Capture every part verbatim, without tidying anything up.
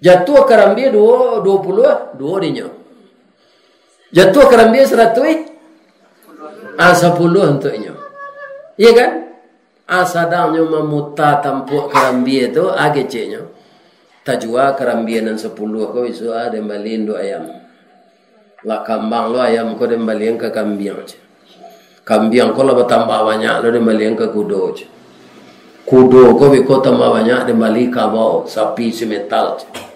Jatuah karambia duo, duo puluah, duo dinyo. Jatuah karambia saratuih, ah, sapuluah untuak inyo. Iya kan? Ah, sadang nyo mamuta tampuak karambia tu, ah, keceknyo. Tajua karambia nan sapuluah ko, isuak, ah, den bali induak ayam. Lah kambang lo ayam ko, den balian ka kambiang, ceh. Kambiang ko lah batambah banyak lo, den balian ka kudo, ceh. Kudo ko beko tambah banyak, den bali kabau, sapi simetal, ceh.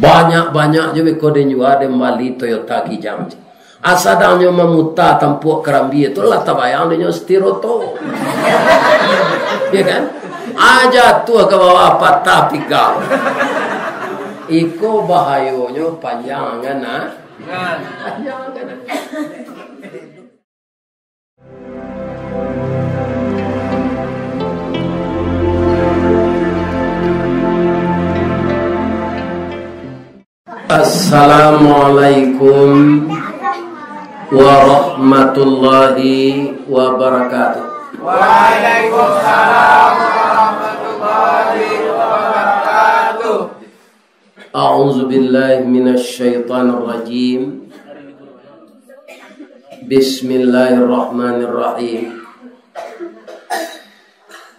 Banyak-banyak jo beko den jua, den bali Toyota Kijang, ceh. Asadang nyo mamuta tampuak karambia tu, lah tabayang dek nyo setir oto. Ya kan? Ah, jatuah ka bawah, patah pinggang. Iko bahayonyo panjang angan, ah. Panjang angan. Assalamualaikum warahmatullahi wabarakatuh. Waalaikumsalam warahmatullahi wabarakatuh. A'udzubillahi minasyaitonirrajim. Bismillahirrahmanirrahim.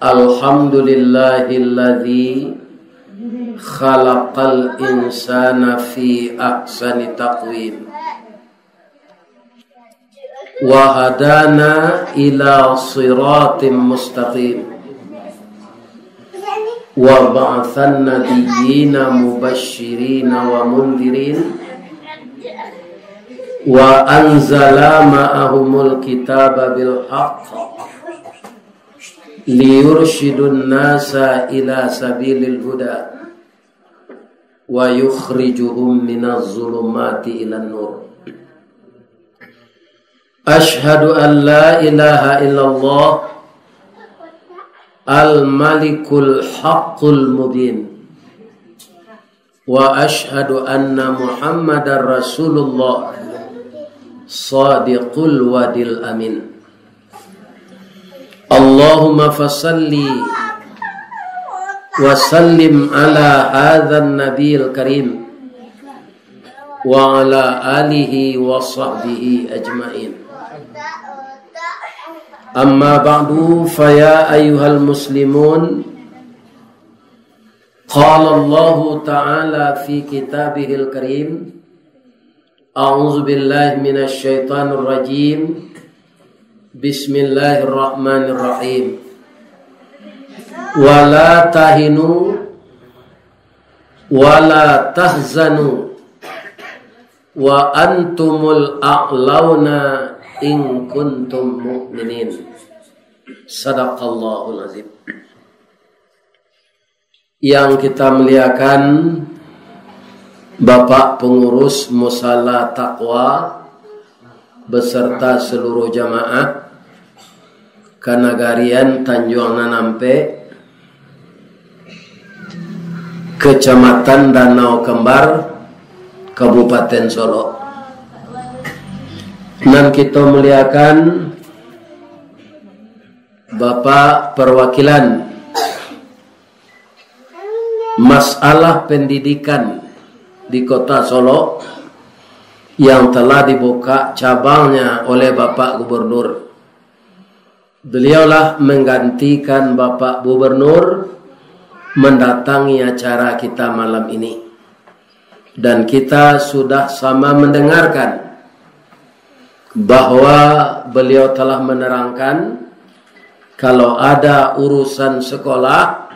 Alhamdulillahilladzi khalaqal insana fi ahsani taqwim. Wa hadana ila siratim mustaqim. Wa ba'athan nabiyyina mubasyirina wa mundirin. Wa anzala ma'ahumul kitaba bil haqq. Liyursyidun nasa ila sabilil huda. Wa yukhrijuhum minaz zulumati ilan nur. Asyhadu an la ilaha illallah al-malikul haqqul mubin. Wa asyhadu anna Muhammadar Rasulullah sadiqul wadil amin. Allahumma fasalli wa sallim ala hadzan nabiyil karim wa ala alihi wa sahbihi ajmain. Amma ba'du, fa ya ayyuhal muslimun, qala Allahu ta'ala fi kitabihil karim, a'udzu billahi minasyaitonir rajim. Bismillahirrahmanirrahim. Wa la tahinu wa la tahzanu wa antumul a'launa in kuntum mu'minin. Sadaqallahul azim. Yang kita muliakan Bapak Pengurus Musala Taqwa beserta seluruh jamaah Kanagarian Tanjuang Nan Ampek, Kecamatan Danau Kembar, Kabupaten Solok. Nan kita muliakan Bapak Perwakilan masalah pendidikan di Kota Solok yang telah dibuka cabangnya oleh Bapak Gubernur. Beliaulah menggantikan Bapak Gubernur mendatangi acara kita malam ini. Dan kita sudah sama mendengarkan bahwa beliau telah menerangkan, kalau ada urusan sekolah,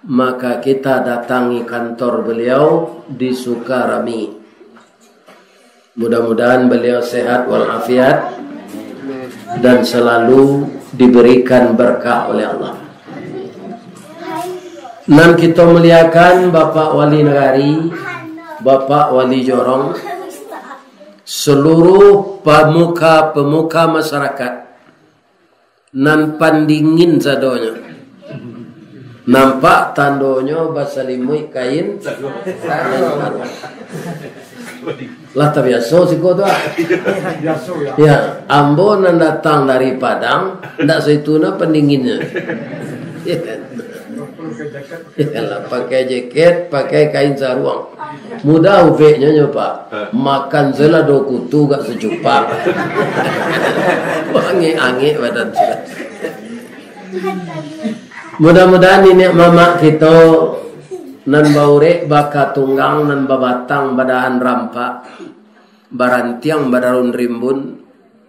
maka kita datangi kantor beliau di Sukarami. Mudah-mudahan beliau sehat walafiat dan selalu diberikan berkah oleh Allah. Nan kita muliakan Bapak Wali Nagari, Bapak Wali Jorong, seluruh pemuka-pemuka masyarakat, nan pandingin sadonyo. Nampak tandonyo basalimuik kain. Lah tabiaso siko tu, ah. Ya, ambo nan datang dari Padang, ndak saitu nah pandinginnyo. Ya kan? Yalah, pakai jaket, pakai kain saruang. Mudah ubeknyo nyo, Pak. Makan salado kutu gak sacupak. Angek-angek badan tu. Mudah-mudahan niniak mamak kito nan baurek bakatunggang, nan babatang badahan rampak, barantiang badarun rimbun,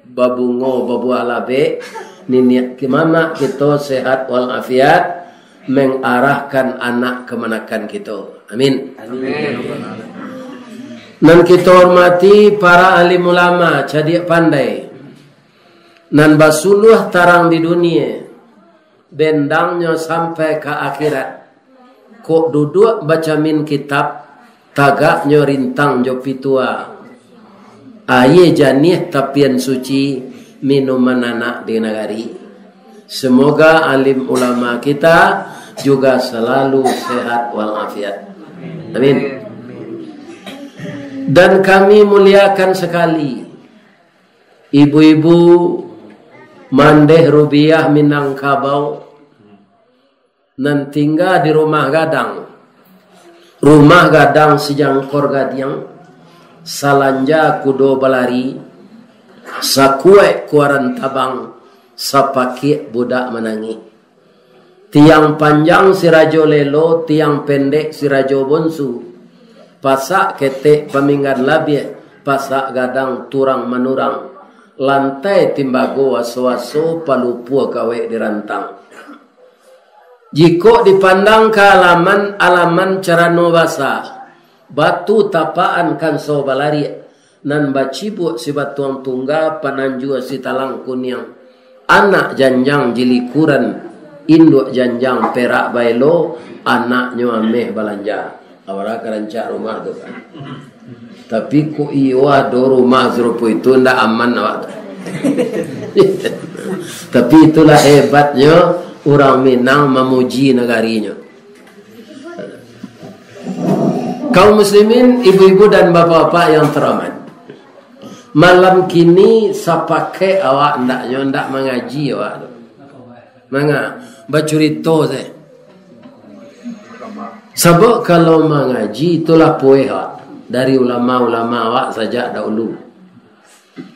babungo babuah labek, niniak ki-, mamak kito sehat walafiat, mengarahkan anak kamanakan kito. Amin. Amin. Nan kito hormati para alim ulama, cadiak pandai, nan basuluah tarang di dunia, bendangnyo sampai ka akhirat. Kok duduak bacamin kitab, tagaknyo rintang jo pitua. Aia janiah tapian suci, minuman anak di nagari. Semoga alim ulama kita juga selalu sehat walafiat. Amin. Dan kami muliakan sekali ibu-ibu Mandeh Rubiah Minangkabau, nan tingga di rumah gadang. Rumah gadang sijangkor gadiang, salanja kudo balari, sakuaik kuaran tabang, sapakiak budak manangih. Tiang panjang si rajo lelo, tiang pendek si rajo bonsu. Pasak ketek paminggan labiah, pasak gadang turang manurang. Lantai timbago aso-aso, palupua kawek dirantang. Jikok dipandang ka alaman, alaman carano basa, batu tapaan kanso balariak, nan bacibuak si batuang tungga, pananjua si talang kuniang, anak janjang jilikuran, induak janjang perak baelo, anaknyo ameh balanja. Awak ka rancak rumah tu kan. Tapi kok iyo ado rumah sarupo itu, ndak aman awak tu. Tapi itulah hebatnyo urang Minang mamuji nagarinyo. Kaum muslimin, ibu-ibu dan bapak-bapak yang terhormat, malam kini sapakai awak ndaknyo ndak mangaji awak tu. Manga, bacurito sajo. Sabab kalau mangaji, itulah pueh awak dari ulama-ulama awak sajak dahulu.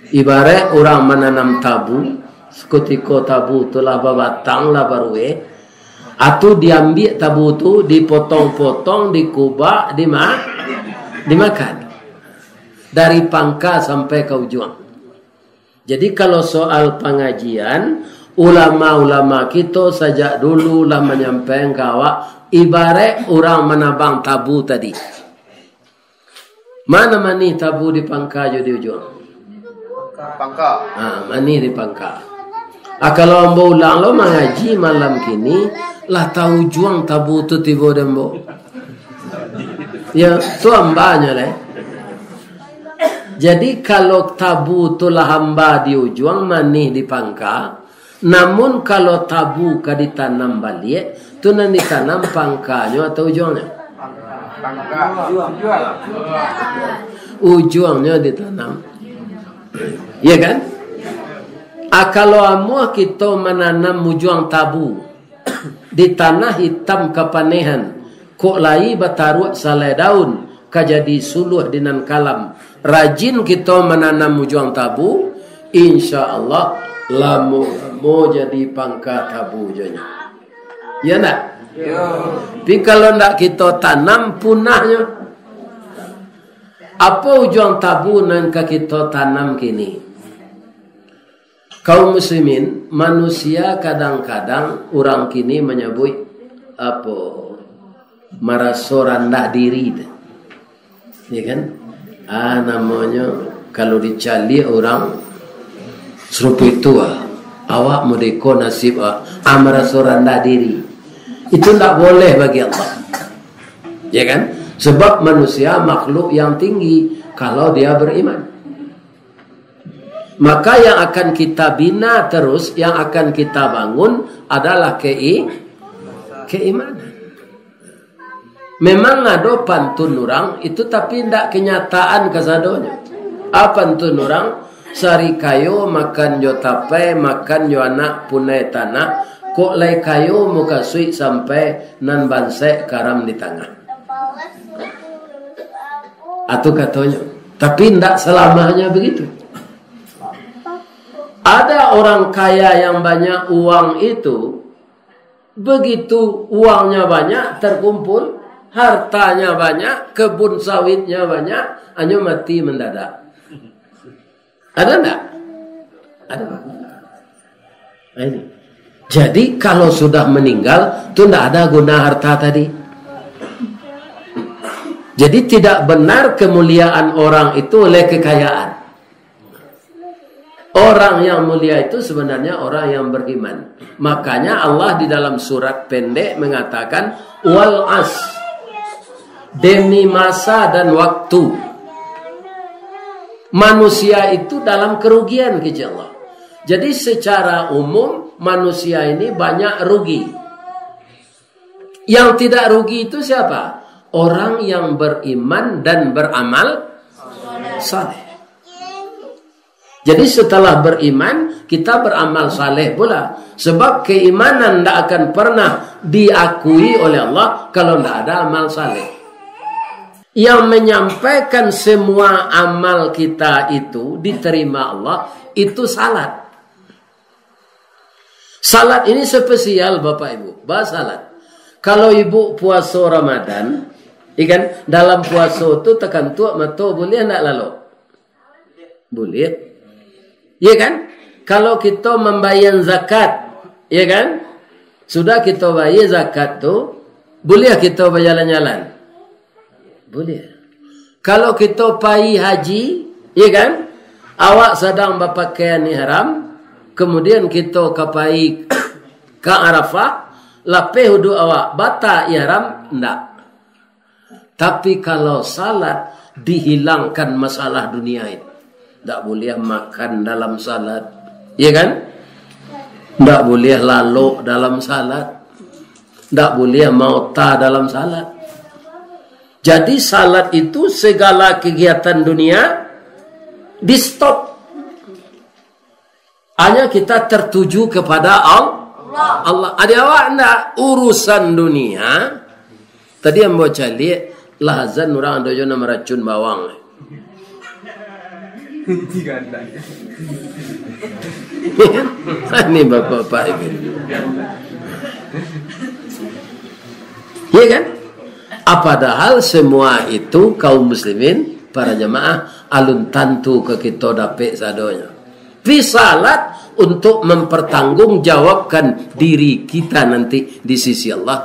Ibarat urang mananam tabu, sakutiko tabu tu lah babatang, lah barueh, atu diambiak tabu tu, dipotong-potong, dikubak, dima-, dimakan. Dari pangka sampai ka ujuang. Jadi, kalau soal pangajian, ulama-ulama kito sajak dulu lah manyampaikan ka awak, ibarat urang manabang tabu tadi. Mano manih tabu di pangka jo di ujuang? Pangka. Ha, manih di pangka. Ah, kalau ambo ulang lo mangaji malam kini, lah taujuang tabu tu tibo di ambo. Ya, tu ambanyo lai. Jadi, kalau tabu tu lah amba di ujuang, manih di pangka, namun kalau tabu ka ditanam baliak, tu nan ditanam pangkanyo atau ujuangnyo? Pangka. Ujuangnyo ditanam. Iya kan? Ah, kalau amuah kito mananam ujuang tabu, di tanah itam kapanehan, kok lai bataruak salai daun, ka jadi suluah di nan kalam. Rajin kito mananam ujuang tabu, insya Allah, lamo-lamo jadi pangka tabu jo nyo. Iya ndak? Yo. Tapi kalau ndak kito tanam, punahnyo. Apo ujuang tabu nan ka kito tanam kini? Kaum muslimin, manusia kadang-kadang urang kini manyabuik apo, maraso randah diri tu. Ya kan? Ah, namonyo kalau dicaliak urang sarupo itu, ah, awak mudeko nasib, ah, ah, maraso randah diri. Itu ndak boleh bagi Allah. Ya kan? Sebab manusia makhluk yang tinggi kalau dia beriman. Maka yang akan kita bina terus, yang akan kita bangun adalah kei-, keimanan. Memang ado pantun urang itu, tapi ndak kenyataan kasadonyo. Apa pantun urang? Sari kayo makan jo tapai, makan jo anak punai tanak, Kok lai kayo mukasuik sampai nan bansaik karam di tangah. Atu katonyo. Tapi ndak salamanya begitu. Ada orang kaya yang banyak uang itu, begitu uangnya banyak terkumpul, hartanya banyak, kebun sawitnya banyak, anyo mati mendadak. Ada ndak? Ada. Nah, ini. Jadi, kalau sudah meninggal, tu ndak ada guna harta tadi. Jadi, tidak benar kemuliaan orang itu oleh kekayaan. Orang yang mulia itu sebenarnya orang yang beriman. Makanya Allah di dalam surat pendek mengatakan, "Wal as." Demi masa dan waktu. Manusia itu dalam kerugian, kecek Allah. Jadi, secara umum, manusia ini banyak rugi. Yang tidak rugi itu siapa? Orang yang beriman dan beramal saleh. Jadi, setelah beriman, kita beramal saleh pula. Sebab keimanan ndak akan pernah diakui oleh Allah kalau ndak ada amal saleh. Yang menyampaikan semua amal kita itu diterima Allah, itu salat. Salat ini spesial, Bapak Ibu. Ba salat. Kalau ibu puaso Ramadan, ikan dalam puaso tu takantuak mato, buliah ndak lalok? Buliah. Iya kan? Kalau kita mambayar zakat, iya kan? Sudah kita bayar zakat tu, buliah kita bajalan-jalan? Buliah. Kalau kita pai haji, iya kan? Awak sadang bapakaian ihram, kemudian kita ka pai ka Arafah, lapeh uduk awak, bata ihram? Ndak. Tapi kalau salat, dihilangkan masalah dunia itu. Ndak buliah makan dalam salat. Iya kan? Ndak buliah lalok dalam salat. Ndak buliah maota dalam salat. Jadi, salat itu segala kegiatan dunia di-stop. Hanya kita tertuju kepada Al-, Allah. Adi awak ndak urusan dunia. Tadi ambo caliak, lah azan urang ado jo nan maracun bawang. Ini bapak-bapak ini. Iya kan? Ah, padahal semua itu kaum muslimin, para jamaah, alun tantu ka kito dapek sadonyo. Pi salat untuk mempertanggungjawabkan diri kita nanti di sisi Allah.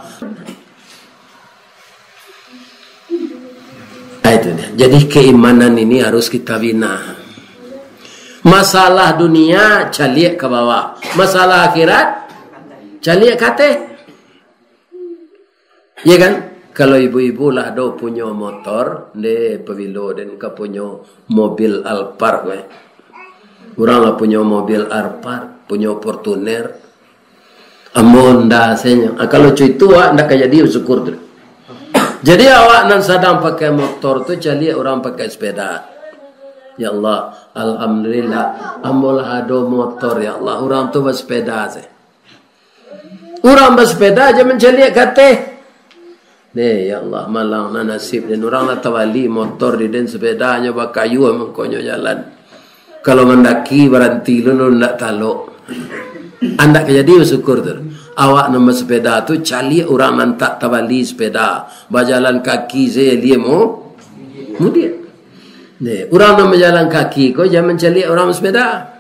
Ah, itu dia. Jadi keimanan ini harus kita bina. Masalah dunia, caliak ka bawah. Masalah akhirat, caliak ka ateh. Iya kan? Kalau ibu-ibu lah do punyo motor, nde pabilo den ka punyo mobil Alphard, weh. Urang lah punyo mobil Alphard, punyo Fortuner. Ambo ndak senyo. Ah, kalau cuy tu, awak ndak ka jadi bersyukur tu. Jadi awak nan sadang pakai motor tu, caliak urang pakai sepeda. Ya Allah, alhamdulillah, ambo lah ado motor, ya Allah. Urang tu basepeda se. Urang basepeda aja mancaliak ka ateh. Deh, ya Allah, malang na nasib den. Urang lah tabali motor di den, sepedanyo bakayu mangkonyo jalan. Kalau mandaki baranti lu, lu ndak talok. Andak ka jadi basyukur tu. Awak nan basepeda tu caliak urang nan tak tabali sepeda. Bajalan kaki sajo lia mo-, mudiak. Deh, urang nan bajalan kaki ko jan mancaliak urang basepeda.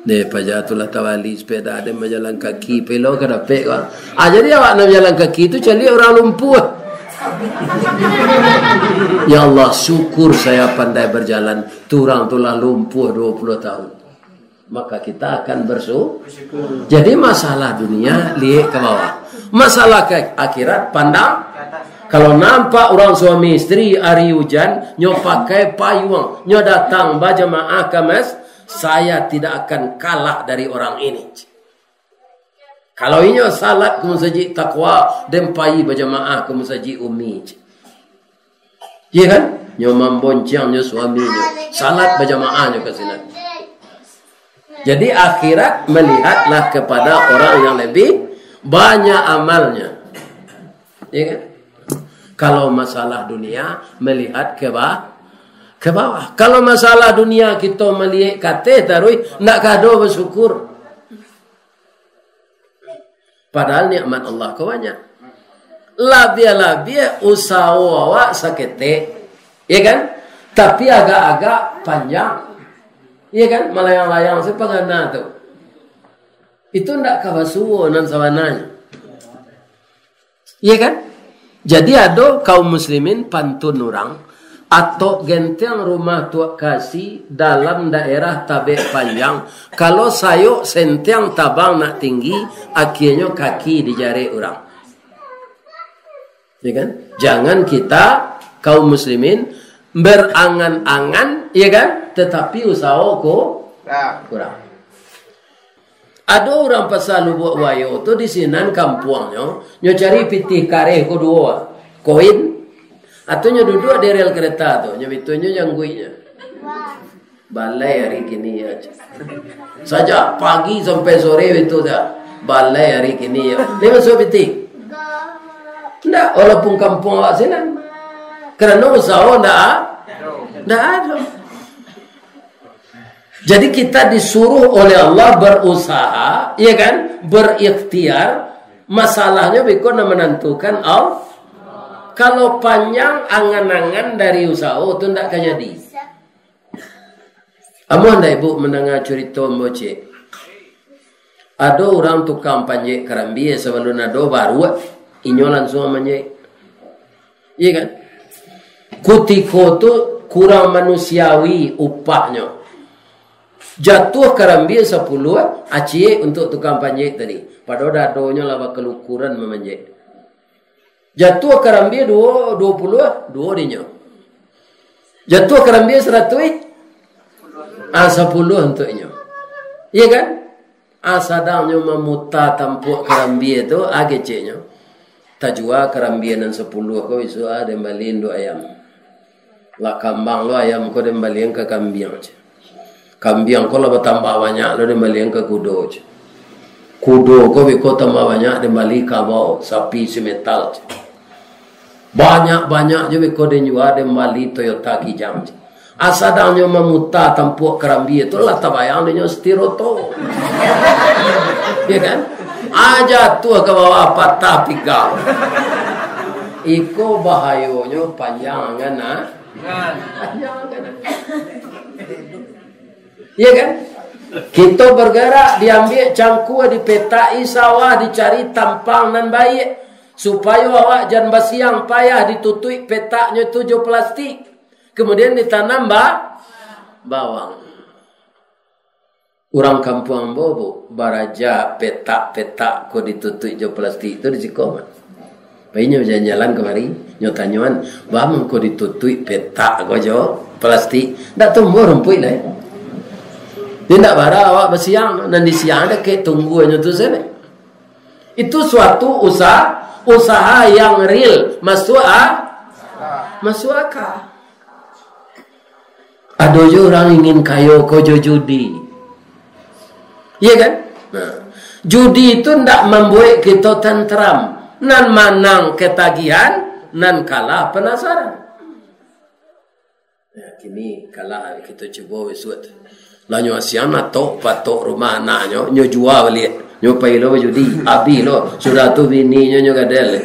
Deh, paja tu lah tabali sepeda, ado bajalan kaki, pelo ka dapek ko. Ah, jadi awak nan bajalan kaki tu caliak urang lumpuah. Ya Allah, syukur saya pandai berjalan, tu urang tu lah lumpuah dua puluh tahun. Maka kita akan bersu-, jadi masalah dunia, liek ka bawah. Masalah ke akhirat, pandang. Kalau nampak urang suami isteri ari ujan, nyo pakai payuang, nyo datang bajamaah ka mas-, Saya tidak akan kalah dari orang ini. Kalau inyo salat ka masajik Taqwa, den pai bajamaah ka masajik Umi. Iya kan? Nyo mambonciang nyo suaminyo. Salat bajamaah nyo ka sinan. Jadi, akhirat melihatlah kepada orang yang lebih banyak amalnya. Ya kan? Kalau masalah dunia, melihat ke ba-, ke bawah. Kalau masalah dunia, kita melihat ke ateh taruih, ndak kado bersyukur. Padahal nikmat Allah ko banyak. Labiah-labiah usaho awak saketek, ya kan? Tapi agak-agak panjang, ya kan? Malayang-layang si pangana tu. Itu ndak ka basuo nan sabananyo. Iya kan? Jadi, ado kaum muslimin pantun urang, "Atok gentiang rumah tuak kasi, dalam daerah tabek panjang. Kalau sayok sentiang tabang nak tinggi, akienyo kaki dijarek urang." Ya kan? Jangan kita kaum muslimin berangan-angan, ya kan? Tetapi usaho ko kurang. Ado urang Pasa Lubuak Buayo tu di sinan kampuangnyo, nyo cari pitih kareh ko duo, koin. Atau nyo duduak di rel kereta tu, nyo bitu nyo jangguiknyo. Balai hari kini ya. Sajak pagi sampai sore bitu dah. Balai hari kini ya. Dia masuk pitih. Ndak, walaupun kampuang awak sinan. Karena usaho ndak, ndak ada. Jadi, kita disuruh oleh Allah berusaha, ya kan, berikhtiar. Masalahnya, beko nan menentukan Allah. Kalau panjang angan-angan dari usaho tu, ndak ka jadi. Amuah ndak ibu mandanga curito ambo ciek? Ado urang tukang panjek karambia, sabalun ado baruak, inyo lansuang manjek. Iya kan? Kutiko tu kurang manusiawi upahnyo. Jatuah karambia sapuluah, aciek untuak tukang panjek tadi. Padahal dadonyo lah bakalukuran mamanjek. Jatuah karambia duo, duo puluah, duo dinyo. Jatuah karambia saratuih, ah, sapuluah untuak inyo. Iya kan? Ah, sadangnyo mamuta tampuak karambia tu, ah, keceknyo. Tajua karambia nan sapuluah ko, isuak, ah, den bali induak ayam. Lah kambang lo ayam ko, den balian ka kambiang, ceh. Kambiang ko lah batambah banyak lo, den balian ka kudo, ceh. Kudo ko beko tambah banyak, den bali kabau, sapi si metal, ceh. Banyak-banyak jo beko den jua, den bali Toyota Kijang, ceh. Asadangnyo mamuta tampuak karambia tu, lah tabayang dinyo setir oto. Ya kan? Ah, jatuah ka bawah, patah pinggang. Iko bahayonyo panjang angan, ah. Panjang angan, ah. Ya kan? Kito bergerak, diambiak cangkua, dipetaki sawah, dicari tampang nan baiak, supayo awak jan basiang payah, ditutuik petaknyo tu jo plastik. Kemudian ditanam ba-, bawang. Urang kampuang ambo, Bu, baraja petak-petak ko ditutuik jo plastik tu di siko mah. Pai nyo jalan-jalan kamari, nyo tanyoan, "Baa mangko ditutuik petak ko jo plastik? Ndak tumbuah rumpuik lai." Jadi ndak bara awak basiang, nan disiang dakek tungguanyo tu sajo. Itu suatu usaha, usaha yang real, masuk a-, masuk akal. Ado jo urang ingin kayo ko jo judi. Iya kan? Nah, judi itu ndak mambuek kito tenteram. Nan manang ketagihan, nan kalah penasaran. Nah, kini kalah, kito cubo bisuak. Lah nyo asiang atok patok rumah anaknyo, nyo jua baliak. Nyo pai lo bajudi, abih lo. Sudah tu bininyo nyo gadel.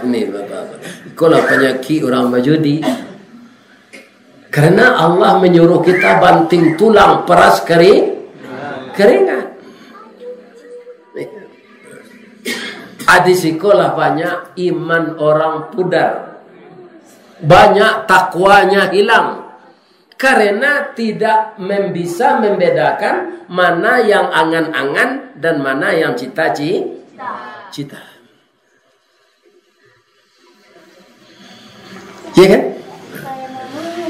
Ni bapak-bapak. Ikolah panyakik urang bajudi. Karena Allah menyuruh kita banting tulang, peras keri-, keringat. Hadis ikolah banyak iman orang pudar. Banyak takwanya hilang. Karena tidak mem-, bisa membedakan mana yang angan-angan dan mana yang cita-ci-, cita. Ya kan?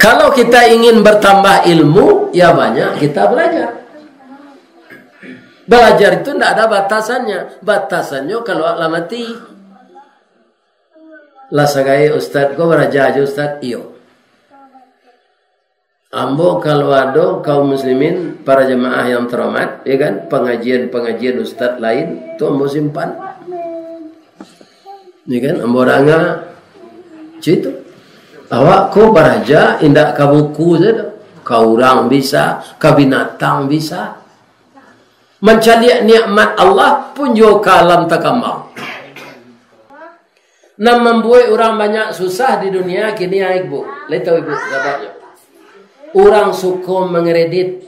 Kalau kita ingin bertambah ilmu, ya banyak kita belajar. Belajar itu ndak ada batasannya. Batasannya kalau lah mati. Lah sagai ustaz, ko baraja aja ustaz? Iyo. Ambo kalau ado kaum muslimin, para jamaah yang terhormat, ya kan, pengajian-pengajian ustaz lain, tu ambo simpan. Ya kan, ambo danga. Cik tu. Awak ko baraja indak ka buku sajo. Ka urang bisa, ka binatang bisa. Mancaliak nikmat Allah pun juo ka alam takambang. Nan mambuek urang banyak susah di dunia kini, ah, Ibu. Lai tahu Ibu sababnyo? Urang suko mangredit,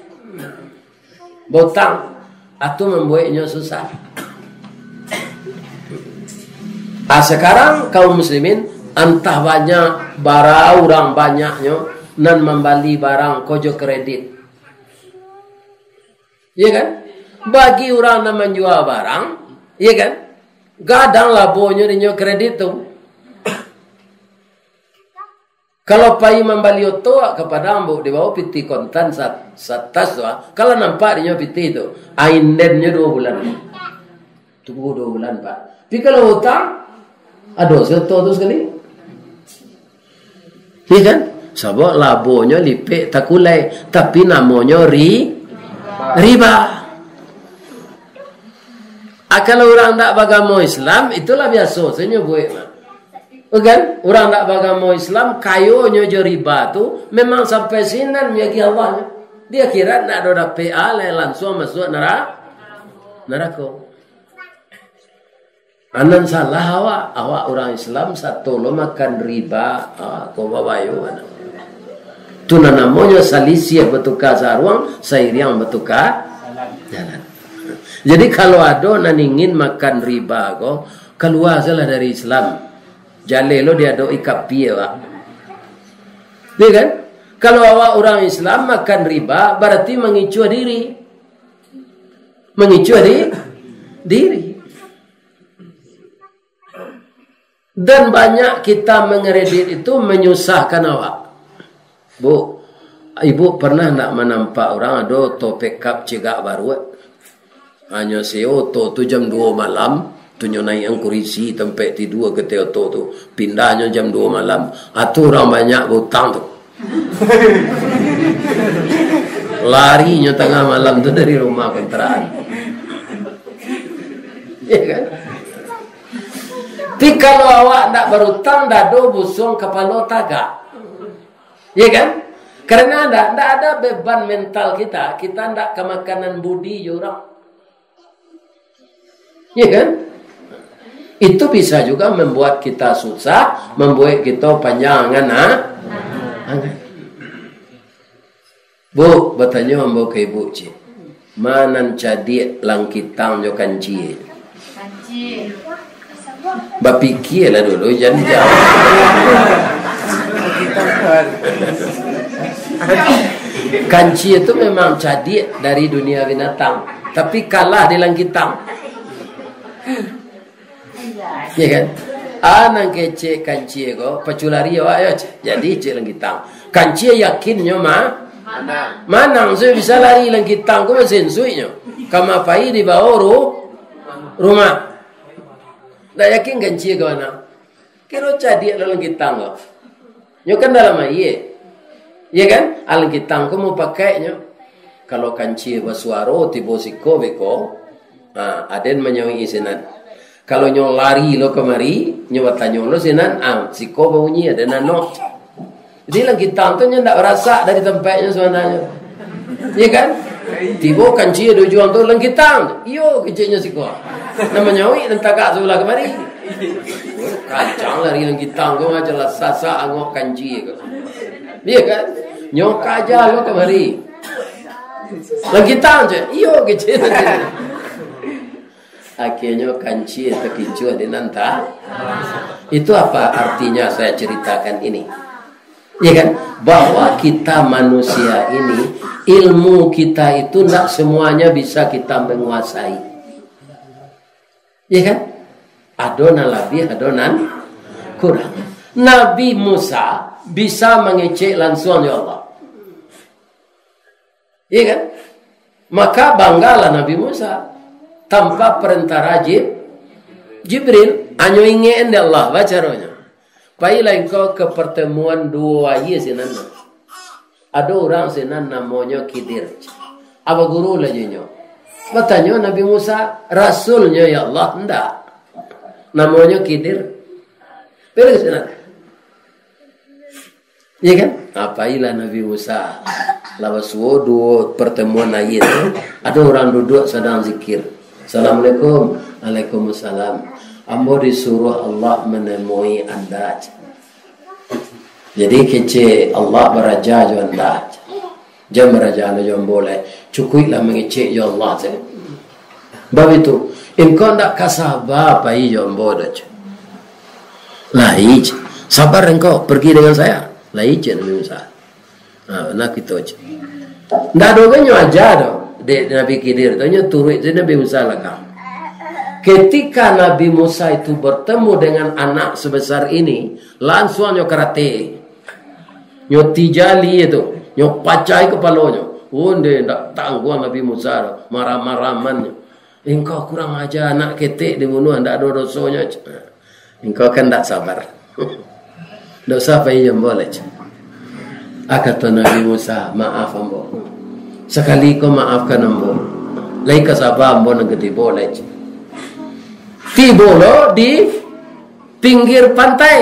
bautang, atu mambueknyo susah. Ah, sekarang kaum muslimin, antah banyak bara urang banyaknyo nan mambali barang ko jo kredit. Iya kan? Bagi urang nan manjua barang, iya kan? Gadang labonyo dinyo kredit tu. Kalau pai mambali oto ka Padang, Buk, dibawa pitih kontan sat-, satas tu, ah. Kalau nampak dinyo pitih tu, ah, indennyo duo bulan. Tunggu duo bulan, Pak. Tapi kalau utang, ado se oto tu sakali. Iya kan? Sabab labonyo lipek takulai, tapi namonyo ri-, riba. Ah, kalau urang ndak bagamo Islam, itulah biaso sajo buek mah. Kan? Urang ndak bagamo Islam, kayonyo jo riba tu, memang sampai sinan manyagiah Allah. Di akhirat ndak ado dapek alai, lansuang masuak nara-, narako. Anan salah awak, awak urang Islam sato lo makan riba, ah, ko babayo anak. Tu nan namonyo salisih batuka saruang, sairiang batuka jalan. Jadi, kalau ado nan ingin makan riba ko, kalua sajolah dari Islam. Jaleh lo diadok-i kapia, Pak. Iya kan? Kalau awak urang Islam makan riba, barati mangicuah diri. Mangicuah di, diri. Dan banyak kita mangredit itu manyusahkan awak. Bu, ibu pernah ndak manampak urang ado oto pekap cegak baruak? Hanyo sewa oto tu jam duo malam, tu nyo naiakan kurisi tampek tidua ka ateh oto tu, pindahnyo jam duo malam. Atu urang banyak bautang tu. Larinyo tangah malam tu dari rumah kontrakan. Iya kan? Tapi kalau awak ndak barutang, dado busuang, kapalo tagak. Iya kan? Karena ndak, ndak ada beban mental kita, kita ndak kamakanan budi jo urang. Iya kan? Itu bisa juga membuat kita susah, membuat kita panjang angan, ha? Angan. Bu, batanyo ambo ka ibu, cik. Ma nan cadiak langkitang jo kancie? Kancie. Bapikialah dulu, jan jawab. Kancie tu memang cadiak dari dunia binatang, tapi kalah di langkitang. Ya kan? Ah, nan kecek kancie ko, pacu lari awak yo, cek. Jadi, cek langkitang. Kancie yakinnyo ma-, manang. Manang, so bisa lari langkitang ko, masin suiknyo. Kama pai dibawa ru-, rumah. Ndak yakin kancie ko manang. Kiro cadiak dalam langkitang ko. Nyo kan dalam aia. Iya kan? Langkitang ko mupakaiknyo. Kalau kancie basuaro tibo siko beko, ha, aden manyauik sinan. Kalau nyo lari lo kamari, nyo batanyo lo sinan, ah, siko babunyi, aden anok. Jadi langkitang tu nyo ndak barasak dari tampeknyo sabananyo. Iya kan? Tibo kancie di ujuang tu, langkitang. Iyo, keceknyo siko. Nan manyauik nan tagak sabalah kamari. Kacang lari langkitang ko, macam lah sasak angok kancie ko. Iya kan? Nyo kaja lo kamari. Langkitang je. Iyo, kecek. Akhirnyo kancie takicuah di nan ta-, itu apa artinya saya ceritakan ini? Ya kan? Bahwa kita manusia ini, ilmu kita itu ndak semuanya bisa kita menguasai. Ya kan? Ado nan labiah, ado nan kurang. Nabi Musa bisa mangecek lansuang jo Allah. Iya kan? Maka banggalah Nabi Musa tanpa perantara Jib-, Jibril, hanyo ingek dek Allah, bacaronyo. Pailah engkau ka partamuan duo aia sinan. Ado urang sinan namonyo Khidir. Apo guru lah jo inyo? Batanyo Nabi Musa, "Rasulnyo, ya Allah?" "Ndak." "Namonyo Khidir?" Beres sinan. Iya kan? Apo ilah Nabi Musa. Lah basuo duo pertemuan lagi tu, ado urang duduak sadang zikir. "Assalamualaikum." "Waalaikumsalam." "Ambo disuruah Allah manemui anda." Jadi kecek Allah baraja jo anda. Jan baraja lah jo ambo lai. Cukuiklah mangecek jo Allah sajo. Bab itu, engkau ndak ka saba pai jo ambo doh, cek. Lai, cek. Sabar engkau, pergi dengan saya. Lai, cek Nabi Musa. Ha, nah kito, cek. Ndak ado kan nyo aja doh. Dek Nabi Khidir tu, nyo turuik tu Nabi Musa lakang. Ketika Nabi Musa itu bertemu dengan anak sebesar ini, lansuang nyo karate. Nyo tijali tu, nyo pacai kapalonyo. Onde ndak tangguang Nabi Musa tu, marah-maraman nyo. "Engkau kurang aja, anak ketek dibunuah, ndak ado dosonyo." "Engkau kan ndak sabar." "Ndak usah pai jo ambo lai." Ah, kato Nabi Musa, "Maaf ambo. Sakali ko maafkan ambo. Lai ka saba ambo nan ka tibo lai." Tibo lo di pinggir pantai.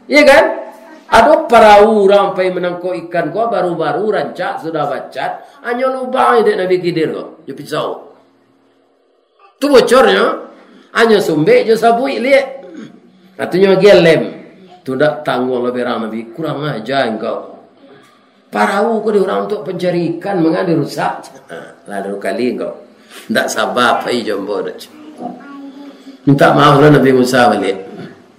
Iya kan? Ado parahu urang pai manangkok ikan ko, baru-baru rancak sudah bacat, hanyo lubang dek Nabi Khidir ko, jo pisau. Tu bocornyo, hanyo sumbek jo sabuik liek. Katonyo agiah lem. Tu ndak tangguang lah berang Nabi, kurang aja engkau. Parahu ko di urang untuak pancari ikan, manga dirusak. Ha, lalu kali engkau. Ndak saba pai jo ambo doh. Minta maaf lah Nabi Musa baliak.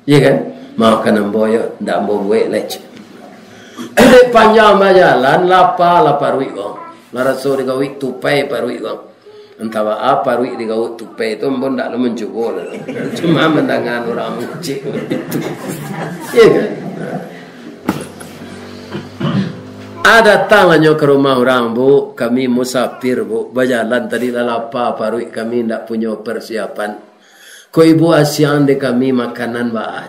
Iya kan? "Maafkan ambo yo, ndak ambo buek lai." Tu dek panjang bajalan, lapa lah paruik ko. Lah raso digauik tupai paruik ko. Antah baa paruik digauik tupai tu, ambo ndak lo mancubo lah. Cuma mandanga urang mangecek itu. Iya kan? Ah, datanglah nyo ka rumah urang, "Bu, kami musafir, Bu. Bajalan tadi lah lapa paruik kami, ndak punyo persiapan. Ko ibu asiang dek kami makanan baa?"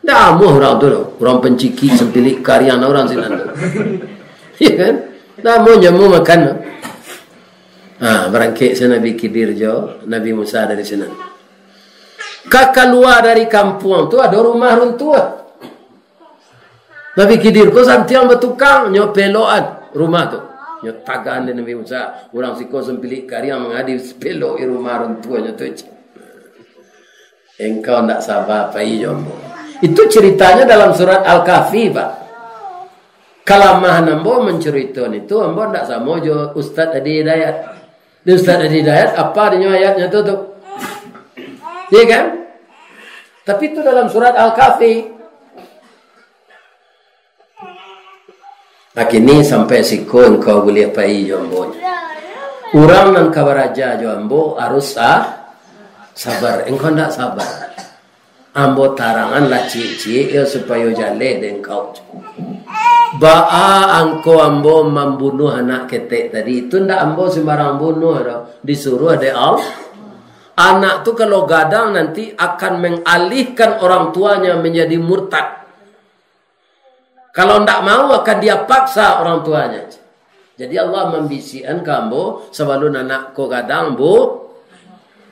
Ndak amuah urang tu doh. Urang pancikik, sampilik, kariang urang sinan tu. Iya kan? Ndak amuah jamu makan tu. Ha, barangkek se Nabi Khidir jo Nabi Musa dari sinan. Ka kalua dari kampuang tu ado rumah runtuah. Nabi Khidir ko santiang batukang, nyo pelokan rumah tu. Nyo tagahan dek Nabi Musa, urang siko sampilik kariang manga dipeloki rumah runtuahnyo tu. Engkau ndak saba pai jo ambo. Itu ceritanyo dalam surat Al-Kahfi, Pak. Kalamahan ambo mancurito itu, ambo ndak samo jo Ustaz Adi Hidayat. Di Ustaz Adi Hidayat, apa dinyo ayatnyo tu, tu? Iya kan? Tapi itu dalam surat Al-Kahfi. Nah, kini sampai siko engkau buliah pai jo ambo. Urang nan ka baraja jo ambo harus sa-, sabar. Engkau ndak sabar. Ambo taranganlah ciek-ciek yo supayo jaleh dek engkau. Baa angko ambo mambunuah anak ketek tadi? Itu ndak ambo sembarang bunuah doh. Disuruah dek Allah. Anak tu kalau gadang nanti akan mengalihkan orang tuanya menjadi murtad. Kalau ndak mau, akan dia paksa orang tuanya. Jadi Allah mambisiakan ka ambo, sabalun anak ko gadang, Bu.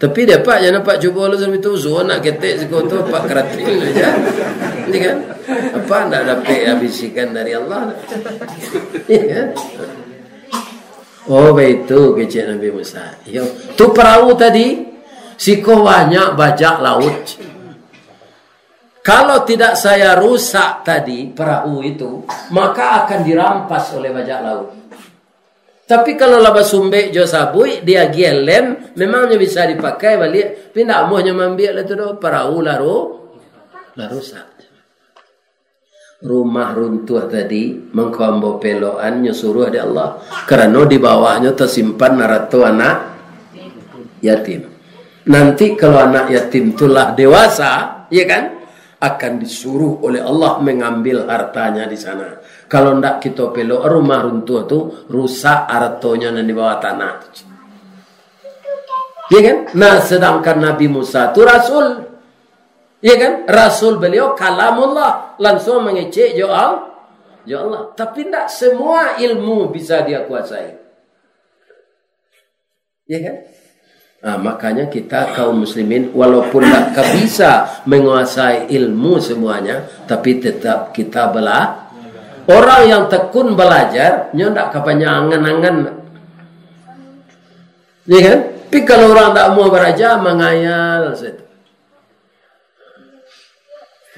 Tapi dapek jan dapek cubo lo sampai tu, suruah anak ketek siko tu, pak karatin aja. Ini kan? Apa ndak dapek bisikan dari Allah? Iya kan? Oh, baitu kecek Nabi Musa. Iyo. Tu perahu tadi, siko banyak bajak laut. Kalau tidak saya rusak tadi perahu itu, maka akan dirampas oleh bajak laut. Tapi kalau lah basumbek jo sabuik, diagiah lem, memangnyo bisa dipakai baliak, tapi ndak amuahnyo maambiak lah tu doh, perahu lah ru-, lah rusak. Rumah runtuah tadi, mangko ambo pelokan nyo suruah dek Allah, karano di bawahnyo tasimpan arato anak yatim. Nanti kalau anak yatim tu lah dewasa, iya kan, akan disuruh oleh Allah mengambil hartanya di sana. Kalau ndak kito pelok rumah runtuah tu, rusak aratonyo nan di bawah tanah tu. Iya kan? Nah, sedangkan Nabi Musa tu rasul. Iya kan? Rasul beliau kalamullah, langsung mangecek jo Al-, Ya Allah, tapi ndak semua ilmu bisa dia kuasai. Ya kan? Nah, makanya kita kaum muslimin, walaupun ndak ka bisa menguasai ilmu semuanya, tapi tetap kita bela-, orang yang tekun belajar, nyo ndak ka banyak angan-angan. Ya kan? Tapi kalau orang ndak mau belajar, mangayal saja.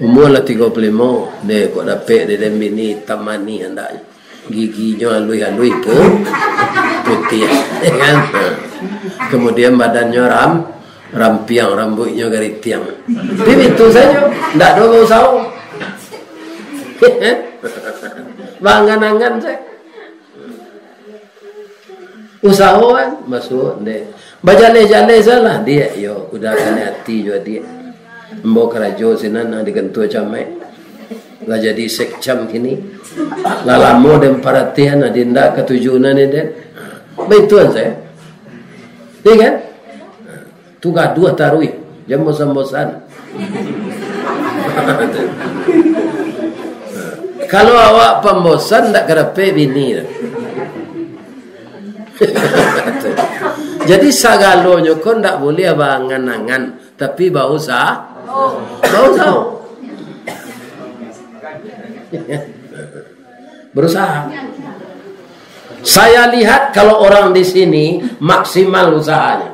Umur lah tigo puluh limo, deh, kok dapek deh, deh, bini hitam manih andaknyo. Giginyo aluih-aluih pu-, putiah, ya kan? Kemudian badannyo ram-, rampiang, rambuiknyo garitiang. Tapi itu sajo, ndak ado bausaho. Bangan-angan sajo. Usaho kan, masuak, dek. Bajaleh-jaleh salah, diak, yo, udah kanai ati juo, diak. Ambo karajo sinan, nah, di kantua camat. Lah jadi sekcam kini. Lah lamo den paratian, nah, di indak katuju nan ni, den. Baituan sajo. Iya kan? Tu gaduah taruih, jan bosan-bosan. Kalau awak pambosan, ndak ka dapek bini tu. Jadi, sagalonyo ko ndak buliah baangan-angan, tapi bausaha. Bausaha. Berusaha. Saya lihat kalau orang di sini maksimal usahanya.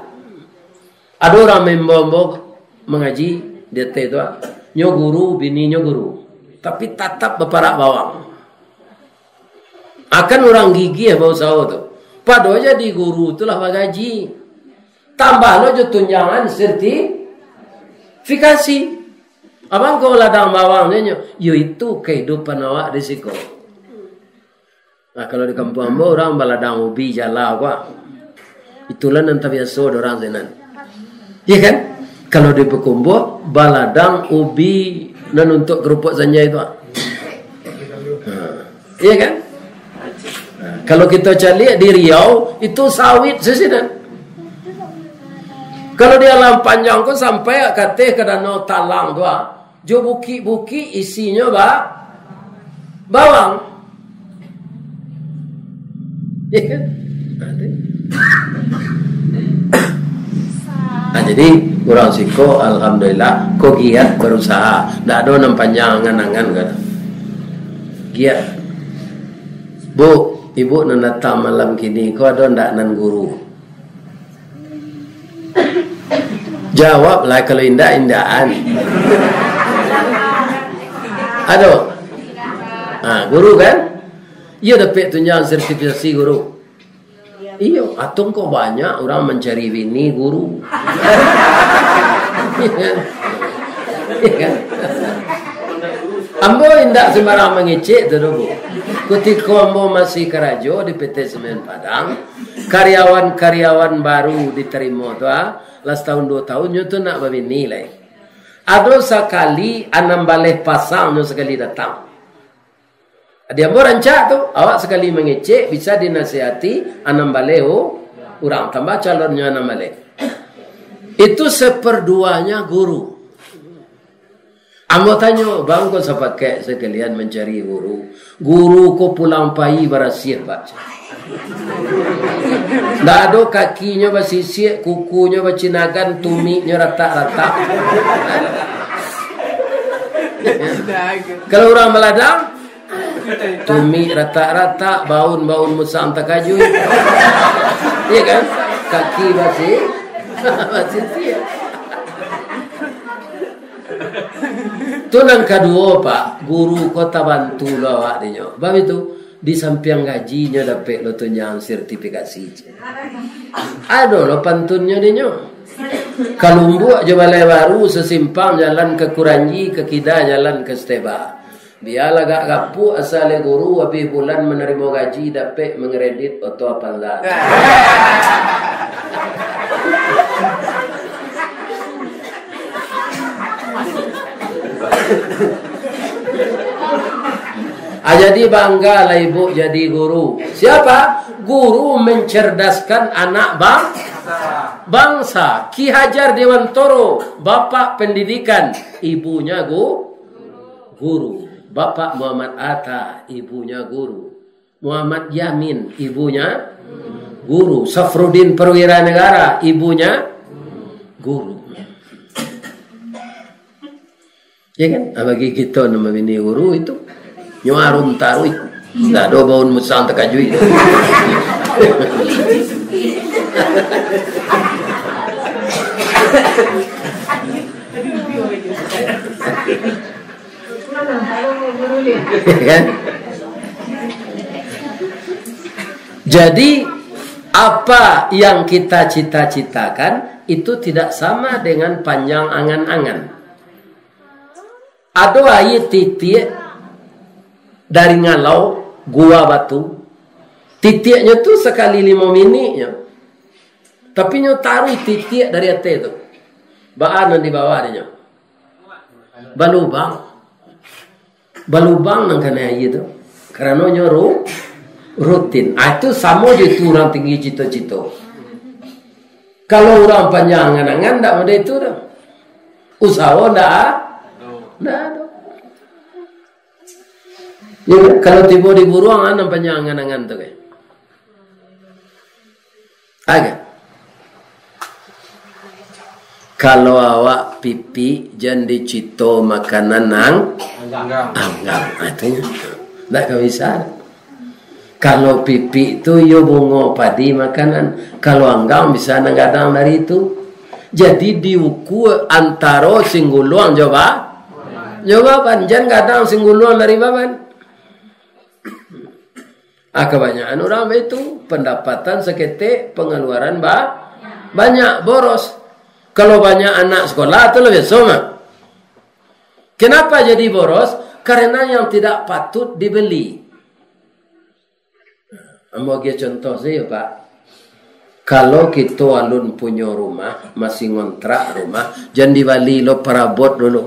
Ado urang maimbau-imbau mangaji di ateh tu, ah. Nyo guru, bininyo guru. Tapi tatap baparak bawang. Akan urang gigiah bausaho tu. Padahal jadi guru tu lah bagaji. Tambah lo jo tunjangan sertifikasi. Abang ko ladang bawang, nyo, yo itu kahidupan awak di siko. Nah, kalau di kampuang ambo, urang baladang ubi jala ko. Itulah nan tabiaso dek urang sinan. Iya kan? Kalau di Pakumbuah, baladang ubi nan untuak kerupuk sanjai tu. Ha. Iya kan? Ha. Kalau kito caliak di Riau, itu sawit sasinan. Kalau di Alam Panjang ko sampai ka ateh ka Danau Talang tu, ah. Jo bukik-bukik isinyo ba-, bawang. Iya kan? Nah, jadi urang siko, alhamdulillah, ko giat barusaha. Ndak ado nan panjang angan-angan, kan. Giat. Bu, ibu nan datang malam kini, ko ado ndak nan guru? Jawablah, kalau indak, indakan. Ado? Ha, guru kan? Iyo dapek tunjangan sertifikasi guru. Iyo, atong ko banyak urang mancari bini guru. Iya kan? Iya kan? Ambo indak sembarang mangecek tu doh, Bu. Kutiko ambo masih karajo di P T Semen Padang, karyawan-karyawan baru ditarimo tu, ah, lah satahun duo tahun nyo tu nak babini lai. Ado sakali anam baleh pasang nyo sakali datang. Di ambo rancak tu, awak sakali mangecek bisa dinasihati anam baleh u-, urang, tambah calonnyo anam baleh. Itu saparduanyo guru. Ambo tanyo, "Bang, ko sapakaik sakalian mancari guru? Guru ko pulang pai barasiah, Pak." Ndak ado kakinyo basisiak, kukunyo bacinagan, tumiknyo ratak-ratak. Kalau urang baladang, tumik ratak-ratak, baun-baun musang takajuik. Iya kan? Kaki basi-, basisiak. Tu nan kaduo, Pak, guru ko tabantu lo awak dinyo. Bab itu, di sampiang gaji nyo dapek lo tunjangan sertifikasi. Ado lo pantunnyo dinyo. Kalumbuak jo Balai Baru, sasimpang jalan ka Kuranji, ka kida jalan ka Steba. Bialah agak gapuak asa lai guru, abih bulan manarimo gaji, dapek mangkredit oto Avanza. Ah, jadi banggalah ibu jadi guru. Siapa? Guru mencerdaskan anak bang-, bangsa. Ki Hajar Dewantoro, bapak pendidikan, ibunya gu-, guru. Bapak Muhammad Atta, ibunya guru. Muhammad Yamin, ibunya guru. Safrudin Perwira Negara, ibunya guru. Ya kan? Ah, bagi kito nan mambini guru itu, nyo arum taruih. Ndak ado baun musang takajuik. Ya kan? Jadi, apa yang kita cita-citakan itu tidak sama dengan panjang angan-angan. Ado aia titiak dari Ngalau, Gua Batu. Titiaknyo tu sakali limo miniknyo. Tapi nyo taruih titiak dari ateh tu. Baa nan di bawah dinyo? Balubang. Balubang nan kanai aia tu. Karano nyo ru-, rutin. Ah, itu samo jo itu urang tinggi cito-cito. Kalau urang panjang angan-angan, ndak model itu doh. Usaho ndak, ndak ado. Ya, kalau tibo di buruang, ah, nan panjang angan-angan tu, kan? Agak. Kalau awak pipik, jan dicito makanan nan anggang. Ah, itu ndak ka bisa. Kalau pipik tu, iyo bungo padi makanan. Kalau anggang, bisa nan gadang dari itu. Jadi, diukua antaro singguluang jo ba-, jo baban. Jan gadang singguluang dari baban. Ah, kabanyakan urang baitu, pandapatan saketek, pangaluaran ba-, banyak, boros. Kalau banyak anak sakolah, tu lah biaso mah. Kenapa jadi boros? Karena yang tidak patut dibeli. Ambo agiah contoh sajo, Pak. Kalau kito alun punyo rumah, masih ngontrak rumah, jan dibali lo parabot dulu.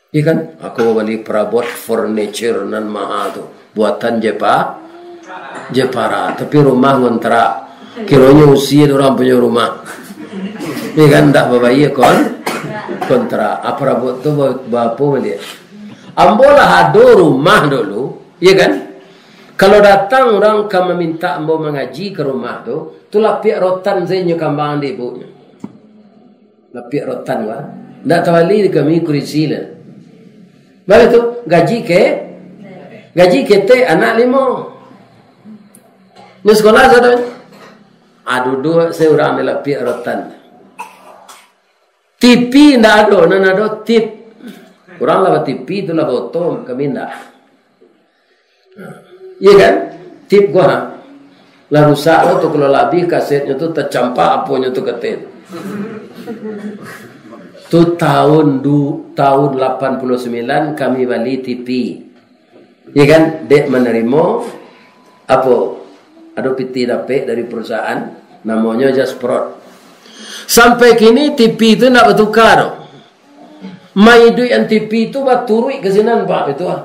Iya kan? Aku bali parabot furniture nan maha tu. Buatan Jepa-, Jepara. Tapi rumah ngontrak. Kironyo usia urang punyo rumah. Iya kan? Ndak babayia kon-, kontrak. Ah, parabot tu ba-, baapo baliak? Ambo lah ado rumah dulu. Iya kan? Kalau datang urang ka mamintak ambo mangaji ka rumah tu, tu lapiak rotan sajo nyo kambang di ibuknyo. Lapiak rotan, wah. Ndak tabali di kami kurisi lah. Baru tu, gaji ke-, gaji ketek anak limo. Ni sekolah sado. Ah, duduak se urang di lapiak rotan. T V ndak ado, nan ado tip. Urang lah ba-T V tu lah ba-oto, kami ndak. Iya kan? Tip gua, ha? Lah rusak lo tu, kalau lah abih kasetnyo tu tacampak aponyo tu katen. Tu tahun du-, tahun lapan puluh sembilan kami bali T V. Iya kan? Dek manarimo apo? Ado pitih dapek dari perusahaan, namonyo Jasprot. Sampai kini T V tu ndak batuka doh. Maiduik an T V tu baturuik ka sinan, Pak, itu ah.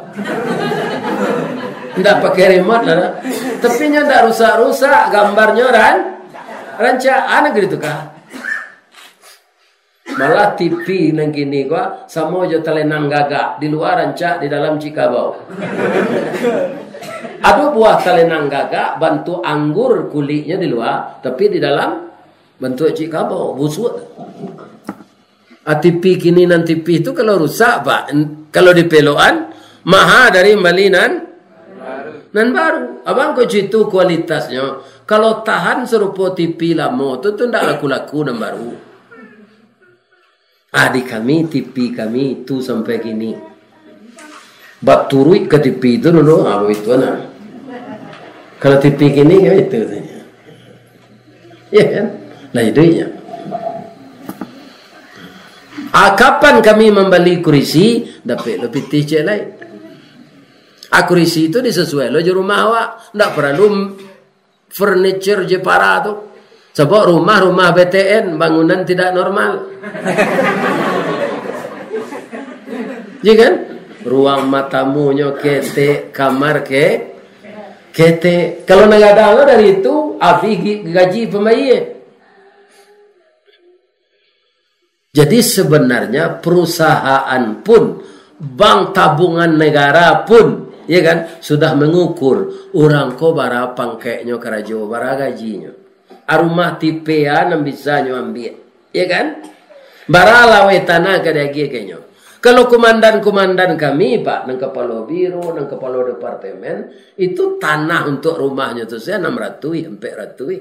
Ndak pakai remote lah, nah. Tapi nyo ndak rusak-rusak, gambarnyo ran-, rancak, ah, nan ka dituka. Malah T V nan kini ko, ah, samo jo talenang gagak, di lua rancak, di dalam cikabau. Ado buah talenang gagak, bantuak anggur kuliknyo di lua, tapi di dalam bantuak cikabau, busuak. Ah, T V kini nan tipih tu kalau rusak, Pak, n-, kalau dipelokan, maha dari mambali nan, nan baru. Abang ko itu kualitasnyo. Kalau tahan sarupo T V lamo tu, tu ndak laku-laku nan baru. Ah, di kami, T V kami tu sampai kini. Baturuik ka T V tu dulu, ah, baitu nah. Kalau T V kini kan itu saja. Ya kan? Lah iduiknyo. Ah, kapan kami mambali kurisi, dapek lo pitih ciek lai. Ah, kurisi tu disasuai lo jo rumah awak. Ndak paralu furniture Jepara tu. Sabab rumah-rumah B T N, bangunan tidak normal. Ya kan? Ruang matamunyo ketek, kamar ke-, ketek. Kalau nan gadang tu dari itu, abih gi-, gaji pambayia. Jadi, sebenarnya perusahaan pun Bank Tabungan Negara pun, ya kan, sudah mengukur urang ko bara pangkeknyo karajo, bara gajinyo. A rumah tipe a nan bisa nyo ambiak, ya kan? Bara laweh tanah ka diagiahkannyo. Kalau komandan-komandan kami, Pak, nan kapalo biro, nan kapalo departemen, itu tanah untuk rumahnyo tu sajo anam ratuih, ampek ratuih.